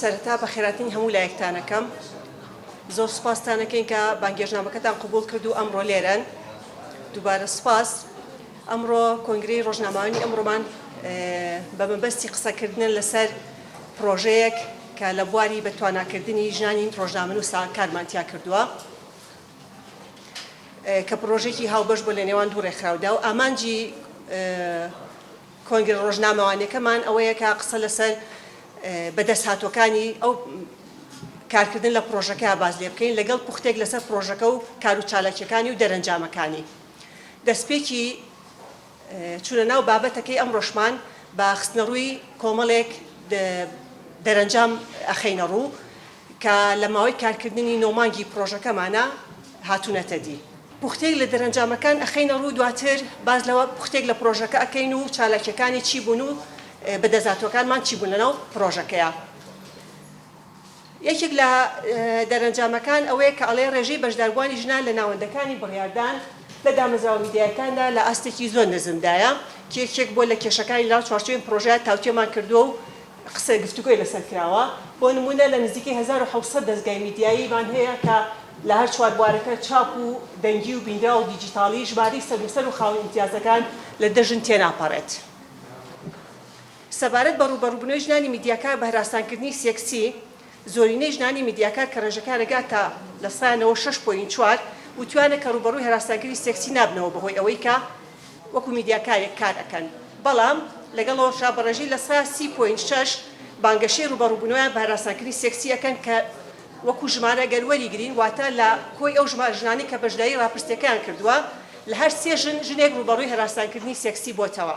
سەرەتا بەخێراتنی هەموو لایەکتان ئەکەم. زۆر سوپاستان ئەکەین کە بانگێشتنامەکەتان قبوڵ کرد و ئەمڕۆ لێرەن. دووبارە سوپاس. ئەمڕۆ کۆنگرەی ڕۆژنامەوانی ئەمڕۆمان بە مەبەستی قسەکردنە لەسەر پڕۆژەیەک کە لە بواری بەتواناکردنی ژنانی ڕۆژنامەنووسا کارمان تیا کردووە کە پڕۆژێکی هاوبەش بووە لە نێوان دوو ڕێکخراودا و ئامانجی کۆنگرە ڕۆژنامەوانیەکەمان ئەوەیە کە قسە لەسەر بەدەستهاتووەکانی ئەو کارکردن لە پڕۆژەکە باس لێ بکەین لەگەڵ پوختێک لەسەر پڕۆژەکە و کار و چالاکیەکانی و دەرەنجامەکانی. دەستپێکی چوونە ناو بابەتەکەی ئەمڕۆشمان بە خستنەڕووی کۆمەڵێک دەرەنجام ئەخەینە ڕوو کە لە ماوەی کارکردنی نۆ مانگی پڕۆژەکەمانا هاتوونەتە دی. پوختەیەک لە دەرەنجامەکان ئەخەینە ڕوو دواتر باس لە پوختێک لە پڕۆژەکە ئەکەین و چالاکیەکانی چی بوون و بەدەستهاتووەکانمان چی بوون لەناو پڕۆژەکەیا. یەکێک لە دەرەنجامەکان ئەوەیە کە ئەڵێ ڕێژەی بەشداربووانی ژنان لە ناوەندەکانی بڕیاردان لە دامەزراوە میدیایەکاندا لە ئاستێکی زۆر نزمدایە کە یەکێک بووە لە کێشەکانی لەناو چوارچێوەی ئەم پڕۆژەیە تاوتوێمان کردووە و قسە گفتوگۆی لەسەر کراوە. بۆ نموونە لە نزیکەی 1700 دەزگای میدیاییمان هەیە کە لە هەر چوار بوارەکە چاپ و دەنگی و بینراو و دیجیتاڵی ژمارەی سەرنووسەر و خاوەن ئیمتیازەکان لە دە ژن تێناپەڕێت. سەبارەت بە ڕووبەڕووبوونەوەی ژنانی میدیاکار بە هەراسانکردنی سێکسی، زۆرینەی ژنانی میدیاکار کە ڕێژەکەیان ئەگاتە 96.4% وتویانە کە ڕووبەڕووی هەراسانکردنی سێکسی نابنەوە بەهۆی ئەوەی کە وەکو میدیاکارێک کار ئەکەن بەڵام لەگەڵ ئەوەشا بە ڕێژەی 30.6% بانگەشەی ڕووبەڕووبوونەوەیان بە هەراسانکردنی سێکسی ئەکەن کە وەکو ژمارە گەر وەریگرین واتە لە کۆی ئەو ژمارە ژنانەی کە بەشداری ڕاپرسیەکەیان کردووە لە هەر سێ ژن ژنێک ڕووبەڕووی هەراسانکردنی سێکسی بۆتەوە.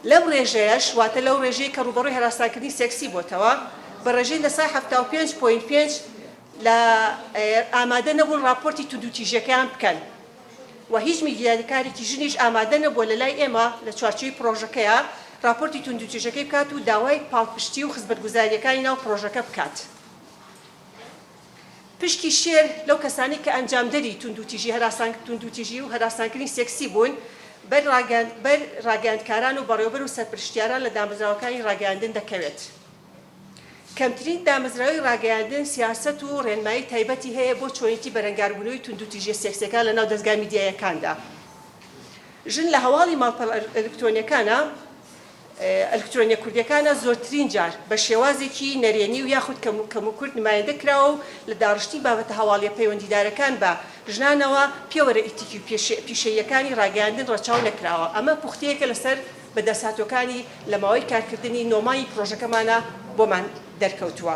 لەم ڕێژەیەش، واتە لەو ڕێژەی کە ڕووبەڕووی هەراسانکردنی سێکسی بۆتەوە، بە ڕێژەی 75.5% لە ئامادە نەبوون ڕاپۆرتی توندوتیژیەکەیان بکەن و هیچ میدیاکارێکی ژنیش ئامادە نەبووە لە لای ئێمە لە چوارچێوەی پڕۆژەکەیا ڕاپۆرتی توندوتیژەکەی بکات و داوای پاڵپشتی و خزمەتگوزارییەکانی ناو پڕۆژەکە بکات. پشکی شێر لەو کەسانەی کە ئەنجامدەری توندوتیژی هەراسان توندوتیژی و هەراسانکردنی سێکسی بوون بەر بەر ڕاگەیاندکاران و بەڕێوەبەر و سەرپرشتیاران لە دامەزراوەکانی ڕاگەیاندن دەکەوێت. کەمترین دامەزراوەی ڕاگەیاندن سیاسەت و ڕێنمایی تایبەتی هەیە بۆ چۆنێتی بەرەنگاربوونەوەی توندوتیژیە سێکسیەکان لەناو دەزگا میدیاییەکاندا. ژن لە هەواڵی ماڵپەڕە ئەلکترۆنیەکانا ئەلکترۆنیە کوردیەکانە زۆرترین جار بە شێوازێکی نەرێنی و یاخود کەموکورت نمایندە کراوە و لە داڕشتنی بابەتە هەواڵیە پەیوەندیدارەکان بە ژنانەوە پێوەرە ئیتیکی و پیشەییەکانی ڕاگەیاندن ڕەچاو نەکراوە. ئەمە پوختەیەکە لەسەر بەدەستهاتووەکانی لە ماوەی کارکردنی نۆ مانگی پرۆژەکەمانا بۆمان دەرکەوتووە.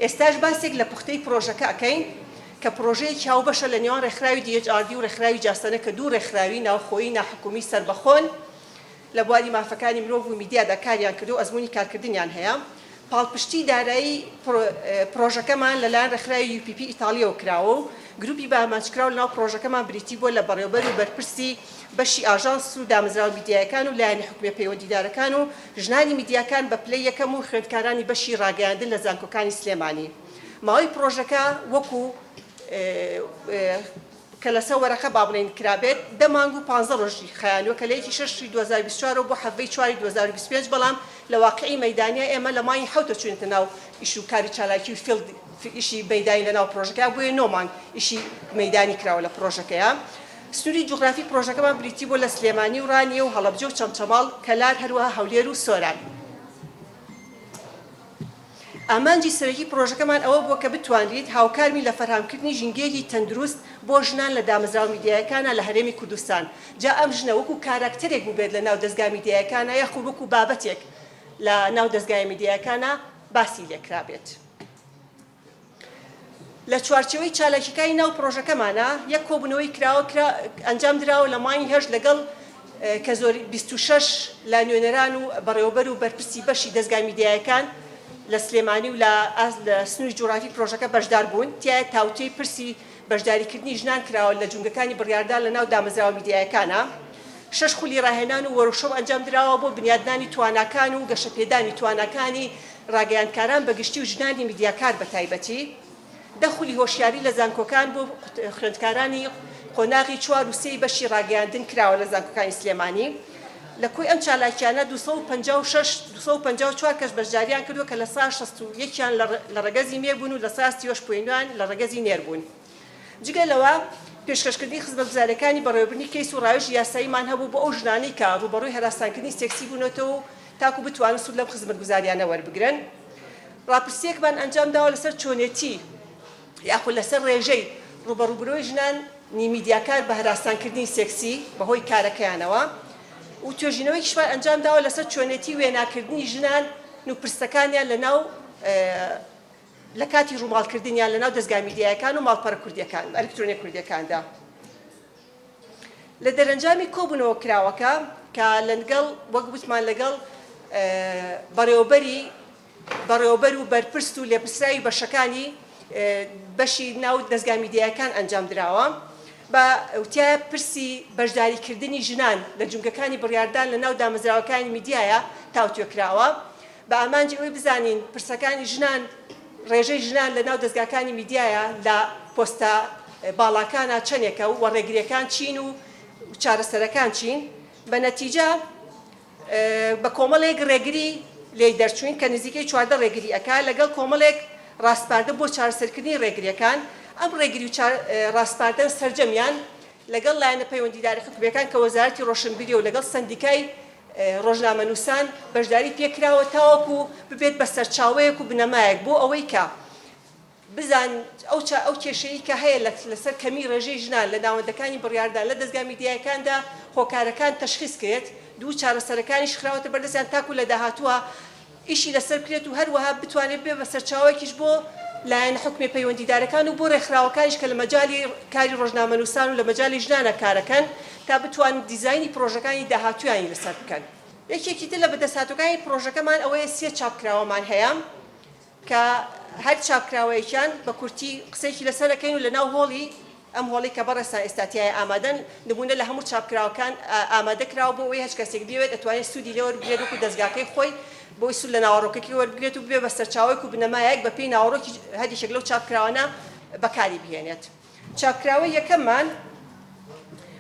ئێستاش باسێک لە پوختەی پرۆژەکە ئەکەین کە پرۆژەیەکی هاوبەشە لە نێوان ڕێکخراوی DHRD و ڕێکخراوی جاسەنە کە دوو ڕێکخراوی ناوخۆیی ناحکومی سەربەخۆن لە بواری مافەکانی مرۆڤ و میدیادا کاریان کردووە و ئەزموونی کارکردنیان هەیە. پاڵپشتیی دارایی پڕۆژەکەمان لەلایەن ڕێکخراوی UPP ئیتاڵییەوە کراوە و گروپی بەئامانجکراو لەناو پڕۆژەکەمان بریتی بووە لە بەڕێوەبەر و بەرپرسی بەشی ئاژانس و دامەزراوە میدیایەکان و لایەنە حکومییە پەیوەندیدارەکان و ژنانی میدیاکان بە پلەی یەکەم و خوێندکارانی بەشی ڕاگەیاندن لە زانکۆکانی سلێمانی. ماوەی پڕۆژەکە وەکو. کە لەسەر وەرەقە با بڵێین کرابێت دە مانگ و پانزە ڕۆژی خایاندوە کە لە یەکی شەشی 2024 ەوە بۆ حەڤەی چواری 2025 بەڵام لە واقعی مەیدانیا ئێمە لە مانگی حەوتە چوینەتە ناو ئیش و کاری چالاکی و field ئیشی مەیدانی لە ناو پڕۆژەکەیا بۆیە نۆ مانگ ئیشی مەیدانی کراوە لە پڕۆژەکەیا سنوری جوغرافی پڕۆژەکەمان بریتی بووە لە سلێمانی و ڕانیە و هەڵەبجە و چەمچەماڵ کەلار هەروەها هەولێر و سۆران. ئامانجی سەرەکی پڕۆژەکەمان ئەوە بووە کە بتوانریت هاوکاربین لە فەرهەمکردنی ژینگەیەکی تەندروست بۆ ژنان لە دامەزراوە میدیایەکانا لە هەرێمی کوردستان، جا ئەم ژنە وەکو کاراکتەرێک بووبێت لە ناو دەزگا میدیایەکانا یاخود وەکو بابەتێک لە ناو دەزگایە میدیایەکانا باسی لێکرابێت. لە چوارچێوەی چالاکیەکانی ناو پڕۆژەکەمانا یەک کۆبوونەوەی کراوە کرا ئەنجام دراوە لە مانگی هەشت لەگەڵ کە زۆر 26 لە نوێنەران و بەڕێوەبەر و بەرپرسی بەشی دەزگا میدیایەکان لە سلێمانی و لە لە سنووری جوغرافی پرۆژەکە بەشدار بوون تیایا تاوتوێی پرسی بەشداریکردنی ژنان کراوە لە جومگەکانی بڕیاردان لە ناو دامەزراوە میدیایەکانا شەش خولی ڕاهێنان و وۆرکشۆپ ئەنجام دراوە بۆ بنیادنانی تواناکان و گەشەپێدانی تواناکانی ڕاگەیاندکاران بە گشتی و ژنانی میدیاکار بە تایبەتی، دە خولی هۆشیاری لە زانکۆکان بۆ خوێندکارانی قۆناغی چوار و سێی بەشی ڕاگەیاندن کراوە لە زانکۆکانی سلێمانی. لە کۆی ئەم چالاکییانە 256 254 کەس بەشدارییان کردووە کە 61% یان لە ڕەگەزی مێ بوون و 38 point یان لە ڕەگەزی نێر بوون. جگە لەوە، پێشکەشکردنی خزمەتگوزارییەکانی بەڕێوەبردنی کەیس و ڕاوێژی یاساییمان هەبوو بۆ ئەو ژنانەی کە ڕووبەڕووی هەراسانکردنی سێکسی بوونەتەوە و تاکو بتوانن سوود لەم خزمەتگوزارییانە وەربگرن. ڕاپرسییەکمان ئەنجامداوە لەسەر چۆنێتی یاخود لەسەر ڕێژەی ڕووبەڕووبوونەوەی ژنانی میدیاکار بە هەراسانکردنی سێکسی بەهۆی کارەکەیانەوە و توێژینەوەیەکیشمان ئەنجامداوە لەسەر چۆنێتی وێناکردنی ژنان و پرسەکانیان لەناو لە کاتی ڕووماڵکردنیان لەناو دەزگا میدیایەکان و ماڵپەڕە کوردیەکان ئەلکترۆنیە کوردیەکاندا. لە دەرەنجامی کۆبوونەوە کراوەکە کە لەگەڵ وەک وتمان لەگەڵ بەڕێوەبەری بەڕێوەبەر و بەرپرس و لێپرسراوی بەشەکانی بەشی ناو دەزگا میدیایەکان ئەنجام دراوە بە تیایا پرسی بەشداریکردنی ژنان لە جومگەکانی بڕیاردان لە ناو دامەزراوەکانی میدیایا تاوتوێ کراوە بە ئامانجی ئەوەی بزانین پرسەکانی ژنان ڕێژەی ژنان لە ناو دەزگاکانی میدیایا لە پۆستە باڵاکانا چەنێکە و ڕێگریەکان چین و چارەسەرەکان چین بە نەتیجە بە کۆمەڵێک ڕێگری لێی دەرچووین کە نزیکەی 14 ڕێگری ئەکا لەگەڵ کۆمەڵێک ڕاسپاردە بۆ چارەسەرکردنی ڕێگریەکان ئەم ڕێگری و ڕاسپاردەن سەرجەمیان لەگەڵ لایەنە پەیوەندیدارە حکومیەکان کە وەزارەتی ڕۆشنبیریە و لەگەڵ سەندیکای ڕۆژنامەنووسان بەشداری پێکراوە تاوەکو ببێت بە سەرچاوەیەک و بنەمایەک بۆ ئەوەی کە بزان ئەو چا ئەو کێشەی کە هەیە لە لەسەر کەمی ڕێژەی ژنان لە ناوەندەکانی بڕیاردان لە دەزگا میدیایەکاندا هۆکارەکان تەشخیس کرێت دوو چارەسەرەکانیش خراوەتە بەردەستیان تاکو لە داهاتووە ئیشی لەسەر بکرێت و هەروەها بتوانێت ببێت بە سەرچاوەیەکیش بۆ لایەنە حکومیە پەیوەندیدارەکان و بۆ رێکخراوەکانیش کە لە مەجالی کاری رۆژنامەنووسان و لە مەجالی ژنانە کارەکەن تا بتوانن دیزاینی پرۆژەکانی داهاتوویانی لەسەر بکەن. یەکێکی تر لە بەدەستهاتووەکانی پرۆژەکەمان ئەوەیە سێ چاپکراوەمان هەیە کە هەر چاپکراوەیەکیان بە کورتی قسەیەکی لەسەر ئەکەین و لەناو هۆڵی ئەم هۆڵەی کە بەڕێزتان ئێستا تیایا ئامادەن نموونە لە هەموو چاپکراوەکان ئامادە کراوە بۆ ئەوەی هەچ کەسێک بیەوێت ئەتوانێت سوودی لێ وەربگرێت وەکو دەزگاکەی خۆی بۆی سوود لە ناوەڕۆکەکەی وەربگرێت و ببێ بە سەرچاوەیەک و بنەمایەک بە پێی ناوەڕۆکی هەر یەکێک لەو چاپکراوانە بەکاری بهێنێت. چاپکراوەی یەکەممان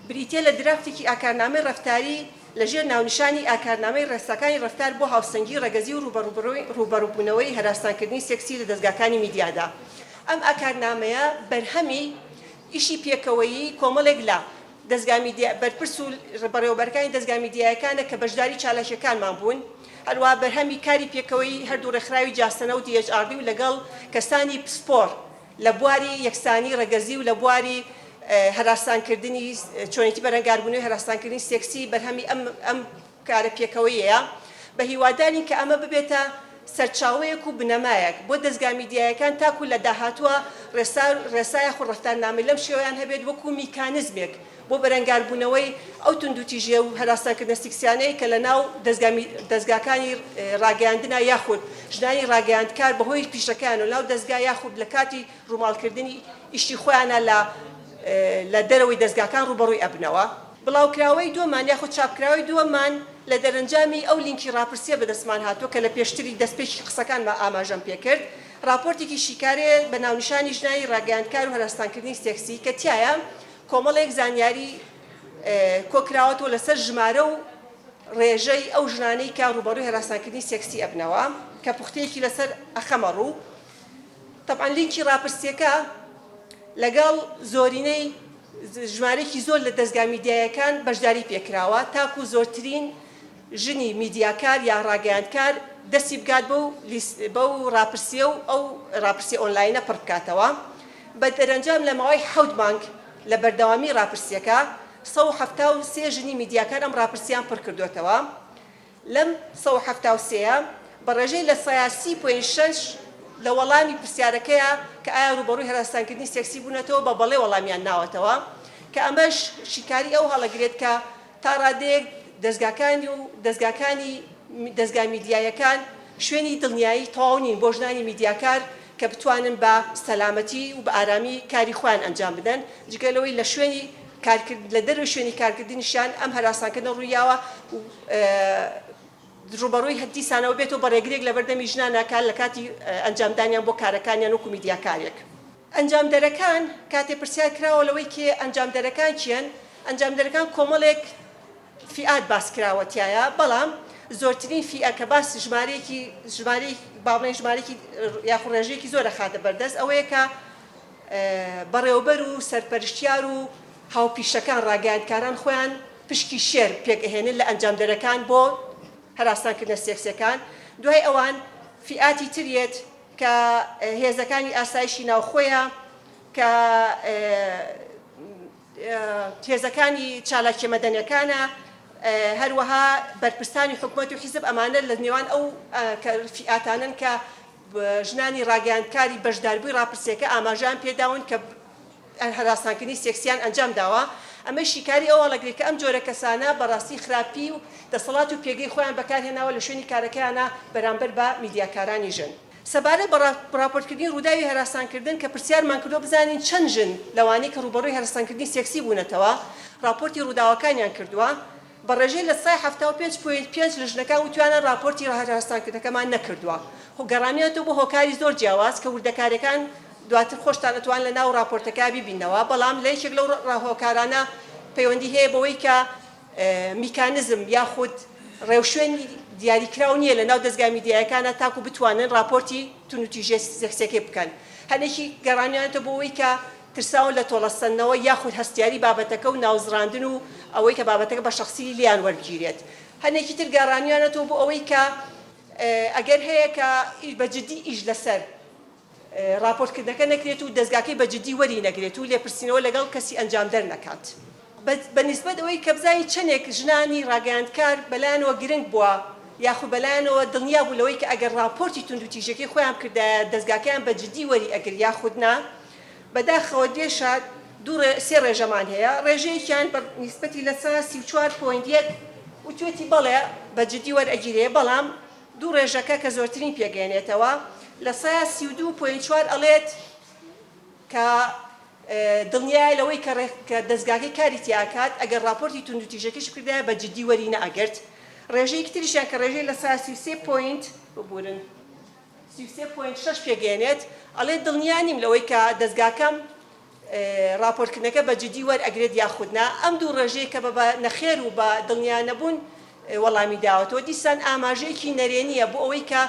بریتییە لە درافتێکی ئاکارنامەی ڕەفتاری لە ژێر ناونیشانی ئاکارنامەی ڕێساکانی ڕەفتار بۆ هاوسەنگی ڕەگەزی و ڕووبەڕووبوونەوەی هەراسانکردنی سێکسی لە دەزگاکانی میدیادا. ئەم ئاکارنامەیە بەرهەمی ئیشی پێکەوەیی کۆمەڵێک لە دەزگا میدیا بەرپرس و بەڕێوەبەرەکانی دەزگا میدیایەکانە کە بەشداری چالاکییەکانمان بوون، هەروەها بەرهەمی کاری پێکەوەیی هەردوو ڕێکخراوی جاسەنە و DHRD و لەگەڵ کەسانی پسپۆڕ لە بواری یەکسانی ڕەگەزی و لە بواری هەراسانکردنی چۆنێتی بەرەنگاربوونەوەی هەراسانکردنی سێکسی بەرهەمی ئەم ئەم کارە پێکەوەیەیە. بە هیوادارین کە ئەمە ببێتە سەرچاوەیەک و بنەمایەک بۆ دەزگا میدیایەکان تاکو لە داهاتووە ڕێسا ڕێسا یاخود ڕەفتارنامەی لەم شێوەیان هەبێت وەکو میکانزمێک بۆ بەرەنگاربوونەوەی ئەو توندوتیژیی و هەراسانکردنە سیکسیانەی کە لە ناو دەزگا دەزگاکانی ڕاگەیاندنا یاخود ژنانی ڕاگەیاندکار بەهۆی پیشەکەیانەوە لەناو دەزگا یاخود لە کاتی ڕووماڵکردنی ئیشی خۆیانا لە لە دەرەوەی دەزگاکان ڕووبەڕووی ئەبنەوە. بڵاوکراوەی دووەمان یاخود چاپکراوەی دووەممان لە دەرەنجامی ئەو لینکی ڕاپرسییە بەدەستمان هاتووە کە لە پێشتری دەستپێکی قسەکانما ئاماژەم پێکرد، ڕاپۆرتێکی شیکارەیە بە ناونیشانی ژنانی ڕاگەیاندکار و هەراسانکردنی سێکسی کە تیایا کۆمەڵێک زانیاری کۆکراوەتەوە لەسەر ژمارە و ڕێژەی ئەو ژنانەی کە ڕووبەڕووی هەراسانکردنی سێکسی ئەبنەوە کە پوختەیەکی لەسەر ئەخەمە ڕوو. تەبعەن لینکی ڕاپرسییەکە لەگەڵ زۆرینەی ژمارەیەکی زۆر لە دەزگا میدیایەکان بەشداری پێکراوە تاکو زۆرترین ژنی میدیاکار یا ڕاگەیاندکار دەستی بگات بەو بەو ڕاپرسییە و ئەو ڕاپرسیە ئۆنلاینە پڕ بکاتەوە. بە دەرەنجام لە ماوەی حەوت مانگ لە بەردەوامی ڕاپرسییەکە 173 ژنی میدیاکار ئەم ڕاپرسییان پڕ کردۆتەوە. لەم 173 ە بە ڕێژەی 30 point 6 لە وەڵامی پرسیارەکەیا کە ئایا ڕووبەڕووی هەراسانکردنی سێکسی بوونەتەوە بە بەڵێ وەڵامیان ناوەتەوە کە ئەمەش شیکاری ئەو هەڵەگرێت کە تا ڕادەیەک دەزگاکانی و دەزگاکانی دەزگا میدیایەکان شوێنی دڵنیایی تەواو نین بۆ ژنانی میدیاکار کە بتوانن بە سەلامەتی و بە ئارامی کاری خۆیان ئەنجام بدەن، جگە لەوەی لە شوێنی کارکرد لە دەرەوەی شوێنی کارکردنیشیان ئەم هەراسانکردنە ڕوویاوە و ڕووبەڕووی دیسانەوە بێتەوە بە ڕێگرێک لەبەردەمی ژنانا کار لە کاتی ئەنجامدانیان بۆ کارەکانیان وەکو میدیاکارێک. ئەنجامدەرەکان، کاتێ پرسیار کراوە لەوەی کێ ئەنجامدەرەکان کێن، ئەنجامدەرەکان کۆمەڵێک. فیئات باس کراوە تیایا بەڵام زۆرترین فیئە کە باس ژمارەیەکی ژمارەی با بڵێین ژمارەیەکی یاخود ڕێژەیەکی زۆر ئەخاتە بەردەست ئەوەیە کە بەڕێوەبەر و سەرپەرشتیار و هاوپیشەکان ڕاگەیاندکاران خۆیان پشکی شێر پێک ئەهێنن لە ئەنجامدەرەکان بۆ هەراسانکردنە سێکسیەکان دوای ئەوان فیئاتی تر یەت کە هێزەکانی ئاسایشی ناوخۆیە کە هێزەکانی چالاکیە مەدەنیەکانە، هەروەها بەرپرسانی حکومەت و حیزب ئەمانە لە نێوان ئەو فیئاتانەن کە ژنانی ڕاگەیاندکاری بەشداربووی ڕاپرسیەکە ئاماژەیان پێداون کە هەراسانکردنی سێکسیان ئەنجام داوە، ئەمەش شیکاری ئەوە هەڵەگرێت کە ئەم جۆرە کەسانە بەڕاستی خراپی و دەسەڵات و پێگەی خۆیان بەکارهێناوە لە شوێنی کارەکەیانا بەرامبەر بە میدیاکارانی ژن. سەبارەت بە ڕاپۆرتکردنی ڕووداوی هەراسانکردن کە پرسیارمان کردووە بزانین چەند ژن لەوانەی کە ڕووبەڕووی هەراسانکردنی سێکسی بوونەتەوە ڕاپۆرتی ڕووداوەکانیان کردووە، بە ڕێژەی 75% point پێنج لە ژنەکان وتویانە ڕاپۆرتی هەراسانکردنەکەمان نەکردووە و گەڕانیانەتەوە بۆ هۆکاری زۆر جیاواز کە وردەکاریەکان دواتر خۆشتان ئەتوان لە ناو ڕاپۆرتەکە بیبیننەوە بەڵام لە یەکێک لەو هۆکارانە پەیوەندی هەیە بەوەی کە میکانزم یاخود ڕێوشوێنی دیاریکراو نییە لەناو دەزگا میدیایەکانا تاکو بتوانن ڕاپۆرتی توندوتیژیە سێکسیەکەی بکەن. هەنێکی گەڕانیانەتەوە بۆ ئەوەی کە ترساون لە تۆڵەسەندنەوە یاخود هەستیاری بابەتەکە و ناوزڕاندن و ئەوەی کە بابەتەکە بە شەخسی لێیان وەربگیرێت. هەنێکی تر گەڕانیانەتەوە بۆ ئەوەی کە ئەگەر هەیە کە بە جدی ئیش لەسەر ڕاپۆرتکردنەکە نەکرێت و دەزگاکەی بە جدی وەری نەگرێت و لێپرسینەوە لەگەڵ کەسی ئەنجامدەر نەکات. بە نیسبەت ئەوەی کە بزانین چەندێک ژنانی ڕاگەیاندکار بەلایانەوە گرنگ بووە یاخود بەلایانەوە دڵنیا بوون لەوەی کە ئەگەر ڕاپۆرتی توندوتیژیەکەی خۆیان بکردایە دەزگاکەیان بە جدی وەری ئەگرت یاخود نا، بەداخەوە دێشە دوو سێ ڕێژەمان هەیە ڕێژەیەکیان بە نیسبەتی 34% point یەک وتوێتی بەڵێ بە جدی وەرئەگیرێ بەڵام دوو ڕێژەکە کە زۆرترین پێگەیەنێتەوە 32% point چوار ئەڵێت کە دڵنیایە لەوەی کە کە دەزگاکەی کاری تیا ئەکات ئەگەر ڕاپۆرتی توندوتیژەکەشی بکردایە بە جدی وەری نەئەگرت ڕێژەیەکی تریشیان کە ڕێژەی 33% point ببورن 33% point شەش پێگەیەنێت ئەڵێت دڵنیا نیم لەوەی کە دەزگاکەم ڕاپۆرتکردنەکە بە جدی وەرئەگرێت یاخود نا، ئەم دوو ڕێژەیە کە بە بە نەخێر و بە دڵنیا نەبوون وەڵامی داوەتەوە، دیسان ئاماژەیەکی نەرێنییە بۆ ئەوەی کە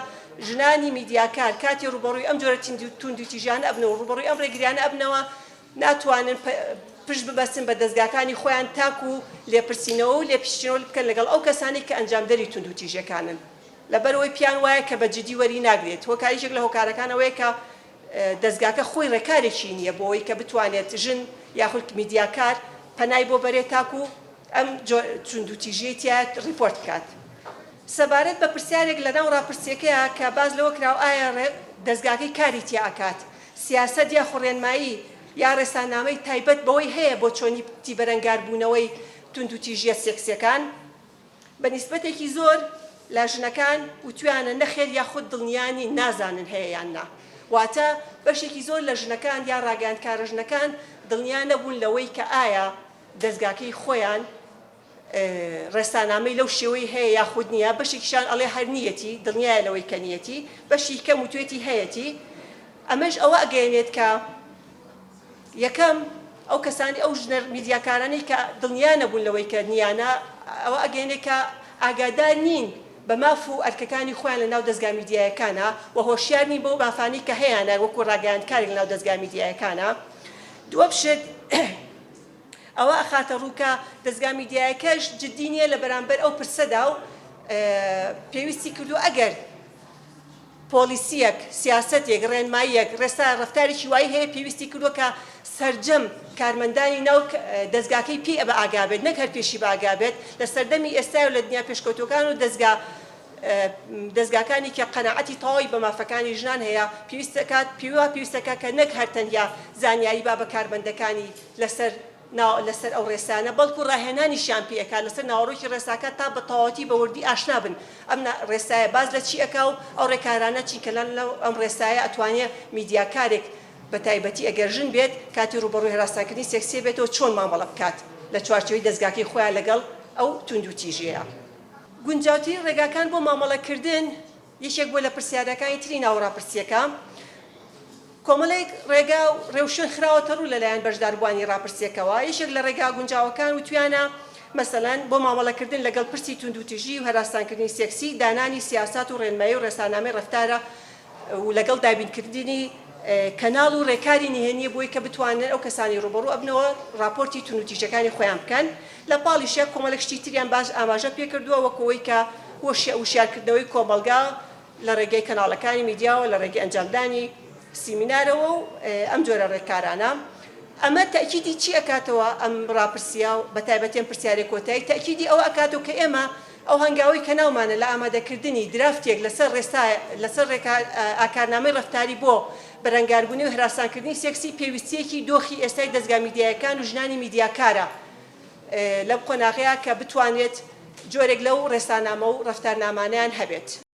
ژنانی میدیاکار کاتێ ڕووبەڕووی ئەم جۆرە توندوتیژیانە ئەبنەوە و ڕووبەڕووی ئەم ڕێگریانە ئەبنەوە ناتوانن پشت ببەستن بە دەزگاکانی خۆیان تاکوو لێپرسینەوە و لێپیچینەوە بکەن لەگەڵ ئەو کەسانەی کە ئەنجامدەری توندوتیژیەکانن لەبەرئەوەی پێیان وایە کە بە جدی وەری ناگرێت هۆکار یەکێک لە هۆکارەکان ئەوەیە کە دەزگاکە خۆی ڕێکارێکی نییە بۆ ئەوەی کە بتوانێت ژن یاخود میدیاکار پەنای بۆ بەرێت تاکو ئەم توندوتیژیەی تیا ڕیپۆرت بکات. سەبارەت بە پرسیارێک لەناو ڕاپرسیەکەیا کە باس لەوە کراوە ئایا دەزگاکەی کاری تیا ئەکات سیاسەت یاخو ڕێنمایی یا ڕێسانامەی تایبەت بەوەی هەیە بۆ چۆنیتی بەرەنگاربوونەوەی توندوتیژیە سێکسیەکان؟ بە نیسبەتێکی زۆر لە ژنەکان وتویانە نەخێر یاخود دڵنیا نین نازانن هەیە یان نا واتە بەشێکی زۆر لە ژنەکان یا ڕاگەیاندکارە ژنەکان دڵنیا نەبوون لەوەی کە ئایا دەزگاکەی خۆیان ڕێسانامەی لەو شێوەی هەیە یاخود نییە بەشێکیشیان ئەڵێ هەر نییەتی دڵنیایە لەوەی کە نییەتی بەشی کەم وتوێتی هەیەتی ئەمەش ئەوە ئەگەیەنێت کە یەکەم، ئەو کەسانەی ئەو ژنە میدیاکارانەی کە دڵنیا نەبوون لەوەی کە نییانە، ئەوە ئەگەیەنێت کە ئاگادار نین بە ماف و ئەرکەکانی خۆیان لە ناو دەزگا میدیایەکانا و هۆشیار نین بەو مافانەی کە هەیانە وەکو ڕاگەیاندکارێک لە ناو دەزگا میدیایەکانا. دووەم شت، ئەوە ئەخاتە ڕوو کە دەزگا میدیایەکەش جدی نییە لە بەرامبەر ئەو پرسەدا و پێویستی کردووە ئەگەر پۆڵیسییەک، سیاسەتێک، ڕێنماییەک، ڕێسا، ڕەفتارێکی وایی هەیە پێویستی کردووە کە سەرجەم کارمەندانی ناو دەزگاکەی پێی بە ئاگا بێت نەک هەر پێشی بە ئاگا بێت لە سەردەمی ئێستای و لە دنیا پێشکەوتووەکان و دەزگا دەزگاکانی کە قەناعەتی تەواوی بە مافەکانی ژنان هەیە پێویست دەکات پێی وا پێویست دەکات کە نەک هەر تەنیا زانیاری با بە کارمەندەکانی لەسەر لەسەر ئەو ڕێسایانە، بەڵکو ڕاهێنانیشیان پێ ئەکات لەسەر ناوەڕۆکی ڕێساکە تا بە تەواوەتی بە وردی ئاشنا بن ئەم ڕێسایە باس لە چی ئەکا و ئەو ڕێکارانە چین کە لەناو ئەم ڕێسایە ئەتوانێ میدیاکارێک بە تایبەتی ئەگەر ژن بێت کاتی ڕووبەڕووی هەراسانکردنی سێکسی بێتەوە چۆن مامەڵە بکات لە چوارچێوەی دەزگاکەی خۆیان لەگەڵ ئەو توندوتیژیەیا. گونجاوترین ڕێگاکان بۆ مامەڵەکردن یەکێک بووە لە پرسیارەکانی تری ناو ڕاپرسیەکە. کۆمەڵێک ڕێگا و ڕێوشوێن خراوەتە ڕوو لەلایەن بەشداربووانی ڕاپرسییەکەوە، یەکێک لە ڕێگا گونجاوەکان وتویانە مەسەلەن بۆ مامەڵەکردن لەگەڵ پرسی توندوتیژی و هەراسانکردنی سێکسی دانانی سیاسات و ڕێنمایی و ڕێسانامەی ڕەفتارە و لەگەڵ دابینکردنی کەناڵ و ڕێکاری نهێنییە بۆی کە بتوانن ئەو کەسانەی ڕووبەڕوو ئەبنەوە ڕاپۆرتی توندوتیژیەکانی خۆیان بکەن. لە پاڵیشیا کۆمەڵێک شتی تریان باش ئاماژە پێکردووە وەک ئەوەی کە وشیارکردنەوەی کۆمەڵگا لە ڕێگەی کەناڵەکانی میدیاوە، لە ڕێگەی ئەنجامدانی سیمینارەوە و ئەم جۆرە ڕێکارانە. ئەمە تەئکیدی چی ئەکاتەوە ئەم ڕاپرسییە و بە تایبەتی ئەم پرسیارەی کۆتایی تەئکیدی ئەوە ئەکاتەوە کە ئێمە ئەو هەنگاوەی کە ناومانە لە ئامادەکردنی درافتێک لەسەر ڕێسا لەسەر ڕێکار ئاکارنامەی ڕەفتاری بۆ بەرەنگاربوونەوەی هەراسانکردنی سێکسی پێویستییەکی دۆخی ئێستای دەزگا میدیایەکان و ژنانی میدیاکارە لەم قۆناغەیا کە بتوانرێت جۆرێک لەو ڕێسانامە و ڕەفتارنامانەیان هەبێت.